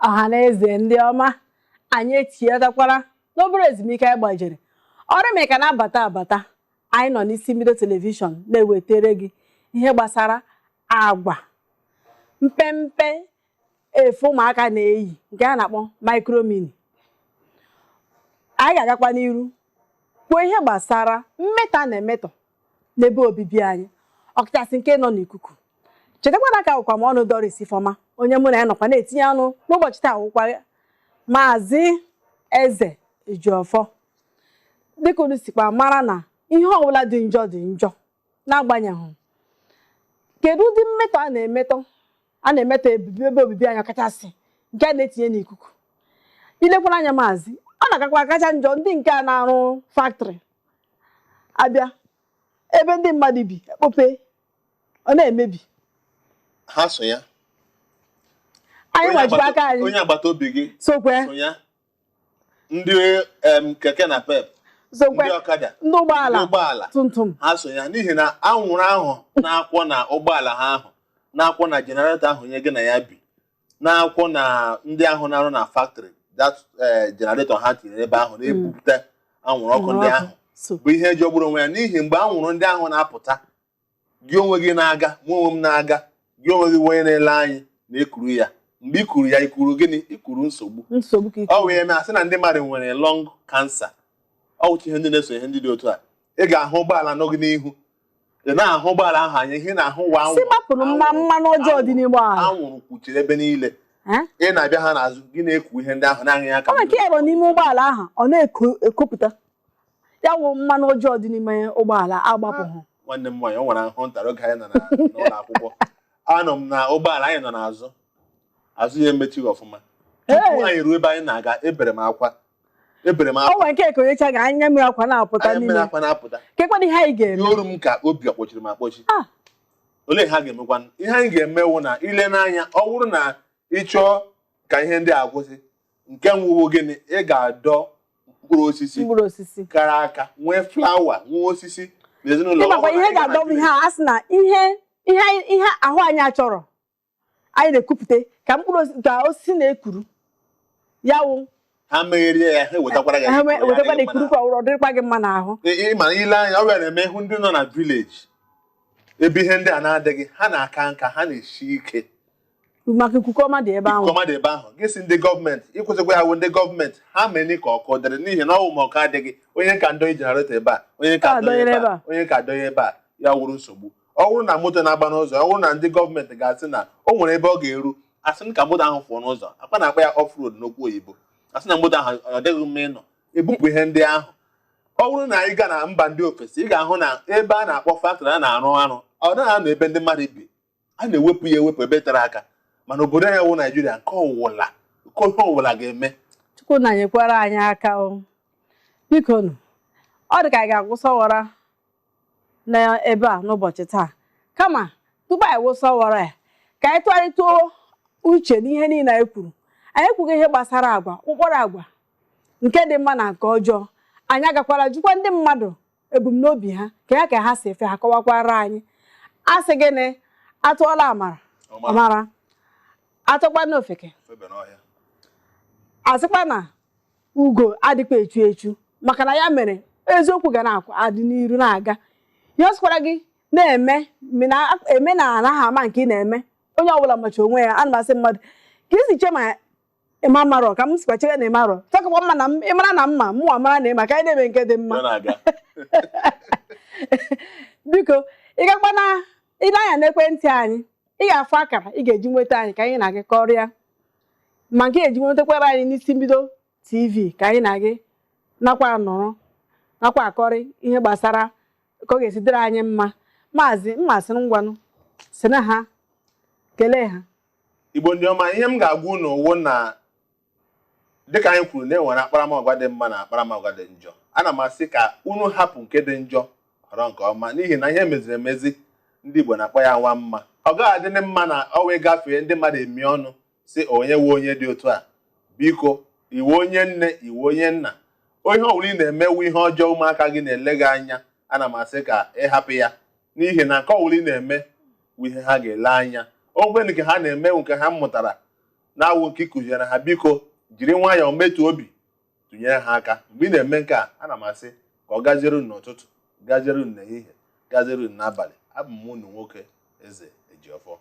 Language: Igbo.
Ọha na eze ndị ọma, anyị etinyetakwara n'obere ezumike anyị gbajere ọrụ mere ka na-abata abata. Anyị nọ n'isi mbido television na-ewetere gị ihe gbasara agwa mpempe efe ụmụaka na-eyi nke a na-akpọ micro mini. Anyị ga-agakwa n'iru kwuo ihe gbasara mmetọ a na-emetọ n'ebe obibi anyị, ọkachasị nke nọ n'ikuku. Chetakwa na aka wụkwa m ọnụ Doris Ifeọma, onye mụ na ya nọkwa na-etinye ọnụ n'ụbọchị taa wụkwa Maazị Eze Ejiofor. Dịka unu sikwa mara na ihe ọbụla dị njọ dị njọ, n'agbanyeghị kedu ụdị mmetọ a na-emetọ a na-emetọ ebe obibi anyị, ọkachasị nke a na-etinye n'ikuku. Ilekwara anya, maazị, ọ na-agakwa kacha njọ ndị nke a na-arụ factory abịa ebe ndị mmadụ bi ekpope, ọ na-emebi. Ha so ya. Anyị nwajikwa aka anyị. Onye agbata obi gị sokwe so ya, ndị keke napep, sokwe ndị ọkada, ndị ụgbọala, ndị ụgbọala, tumtum. Ha so ya, n'ihi na anwụrụ ahụ na-akwọ na ụgbọala ha ahụ, na-akwọ na generator ahụ onye gị na ya bi, na-akwọ na ndị ahụ na-arụ na factory, that generator ha tinyere ebe ahụ na-ebupụta anwụrụ ọkụ ndị ahụ so bụ ihe jọgburu onwe ya, n'ihi mgbe anwụrụ ndị ahụ na-apụta, gị onwe gị na-aga, mụ onwe m na-aga, gị onwe gị onye na-ele anyị na-ekuru ya. Mgbe i kuru ya, ikuru gịnị? Ikuru nsogbu. Nsogbu ka Ọ wee mee asị na ndị mmadụ nwere lung cancer. Ọ wụcha ihe ndị na-eso ihe ndị dị otu a. Ị ga-ahụ ụgbọala nọ gị n'ihu, ị na-ahụ ụgbọala ahụ anya, ihe na-ahụ wa si anwụrụ. gbapụrụ mma mmanụ ọjọọ dị n'ime ụgbọala. Anwụrụ kwuchiri ebe niile. Eh? Ị na-abịa ha n'azụ, gị na-eku ihe ndị ahụ na-aṅụ ya ka Ọ nwere nke ya nọ n'ime ụgbọala ahụ, ọ na-eko ekopụta ya wụ mmanụ ọjọọ dị n'ime ụgbọala agbapụghị. Nwanne m nwaanyị, ọ nwere ahụ ntara oge anyị nọ n'ụlọ akwụkwọ. Anọ m na ụgbọala anyị nọ n'azụ, azụ ya emechighị ọfụma. Tupu anyị ruo ebe anyị na-aga, ebere m akwa, ebere m O akwa. nwere nke ekonyecha ga anya mmiri akwa na-apụta Anya mmiri n'ime. akwa na-apụta. Kekwana ihe anyị ga-eme? Ihe oru m ka obi ọkpọchiri m akpọchi. Olee ihe a ga-emekwa? Ihe anyị ga-emewu na ile n'anya, ọ bụrụ na ị chọọ ka ihe ndị a kwụsị, nke nwuwo gịnị? Ị ga-adọ mkpụrụ osisi mkpụrụ osisi kara aka, nwee flower, nwee osisi n'ezinụlọ. Ọ Ịmakwa bụrụ na ihe ị ga na ga-adọ m ihe a, a sị na ihe ihe ihe ahụ anyị achọrọ anyị na-ekupụte ka mkpụrụ osisi, ka osisi na-ekuru ya wụ. Ha megherie ya, ha ewetakwara gị. Ha Ya wetakwa adịghị mma. na-ekurukwa ụrọ dịrịkwa gị mma n'ahụ. Ị ma ile anya, ọ bịara na-eme hụ ndị nọ na village ebe ihe ndị a na-adịghị, ha na-aka nka, ha na-esi ike. Maka ikuku ọma dị ebe ahụ. Ikuku ọma dị ebe ahụ. Gị si ndị gọọmenti ịkwụsịkwa ya wụ ndị gọọmenti ha meni ka ọkụ dịrị, n'ihi na ọwụ ma ọkụ adịghị, onye ka ndonye generator ebe a, onye ka adọnye ebe a, onye ka adọnye ebe a, ya wụrụ nsogbu. Ọ bụrụ na moto na-agba n'ụzọ, ọ bụrụ na ndị gọọmenti ga-asị na o nwere ebe ọ ga-eru, asị m ka moto ahụ fụọ n'ụzọ, akpa na-akpa ya off road n'okwu oyibo, asị na moto ahụ ọ dịghị mma ịnọ, ebupụ ihe ndị ahụ. Ọ bụrụ na ị gaa na mba ndị ofesi, ị ga-ahụ na ebe a na-akpọ factory a na-arụ arụ, ọ naghị anọ ebe ndị mmadụ bi, a na-ewepụ ya ewepụ ebe tere aka. Mana obodo anyị wụ Naijiria, nke ọwụla nke ihe ọwụla ga-eme. Chukwu na nyekwara anyị aka o. Biko nụ, ọ dị ka anyị ga-agwụsọ wara n'ebe a n'ụbọchị taa. Kama tupu anyị wụsọ wara ya, ka anyị tụgharịtụo uche n'ihe niile anyị kwuru. Anyị ekwughị ihe gbasara agwa, ụkpọrọ agwa nke dị mma na nke ọjọọ. Anyị agakwara jụkwa ndị mmadụ ebumnobi ha ka ya ka ha si efe ha, kọwakwara anyị. A sị gịnị? Atụọla amara ọmara, atụkwa n'ofeke febe n'ọhịa. Asịkwa na ugo adịkwa echu echu, maka na ya mere eziokwu ga na-adị n'iru na-aga. Ihe ọ sịkwara gị na-eme eme na anaghị ama nke ị na-eme. Onye ọbụla macha onwe ya. Ana m asị mmadụ ka isi che ma ịma marọ, ka m sikwa chere na ịmarọ, tọkakwa mma na ịmara na mma mụnwa mara na ịma, ka anyị na-eme nke dị mma. Ya na-aga. Biko, ị gakwa na ile anya n'ekwentị anyị, ị ga-afụ akara ị ga-eji nweta anyị ka anyị na gị kọrịa, ma nke ga-eji nwetakwara anyị n'isi mbido TV, ka anyị na gị nakwa nọrọ nakwa akọrị ihe gbasara ka ọ ga-esi dịrị anyị mma. Maazị mmasị, ngwanụ, si na ha kelee ha. Igbo ndị ọma, ihe m ga-agwa unu wụ na dịka anyị kwuru na e nwere akparamagwa dị mma na akparamagwa dị njọ, ana m asị ka unu hapụ nke dị njọ, họrọ nke ọma, n'ihi na ihe meziri emezi, ndị Igbo na-akpọ ya nwa mma. Ọ gaghị adị mma na ọ wee gafee, ndị mmadụ emi ọnụ si onye wu onye dị otu a. Biko, iwe onye nne, iwe onye nna, onye ọbụla ị na-emewu ihe ọjọọ, ụmụaka gị na-ele gị anya, ana m asị ka ịhapụ ya, n'ihi na nke ọbụla ị na-eme bụ ihe ha ga-ele anya. Ogwe nke ha na-eme, nke ha mụtara. Na-awụ nke ịkụziere ha, biko jiri nwayọọ metụ obi tụnyere ha aka mgbe ị na-eme nke a. Ana m asị ka ọ gaziere unu n'ụtụtụ, gaziere unu n'ehihie, gaziere unu n'abalị. Abụ m unu nwoke, Eze Ejiọfọ.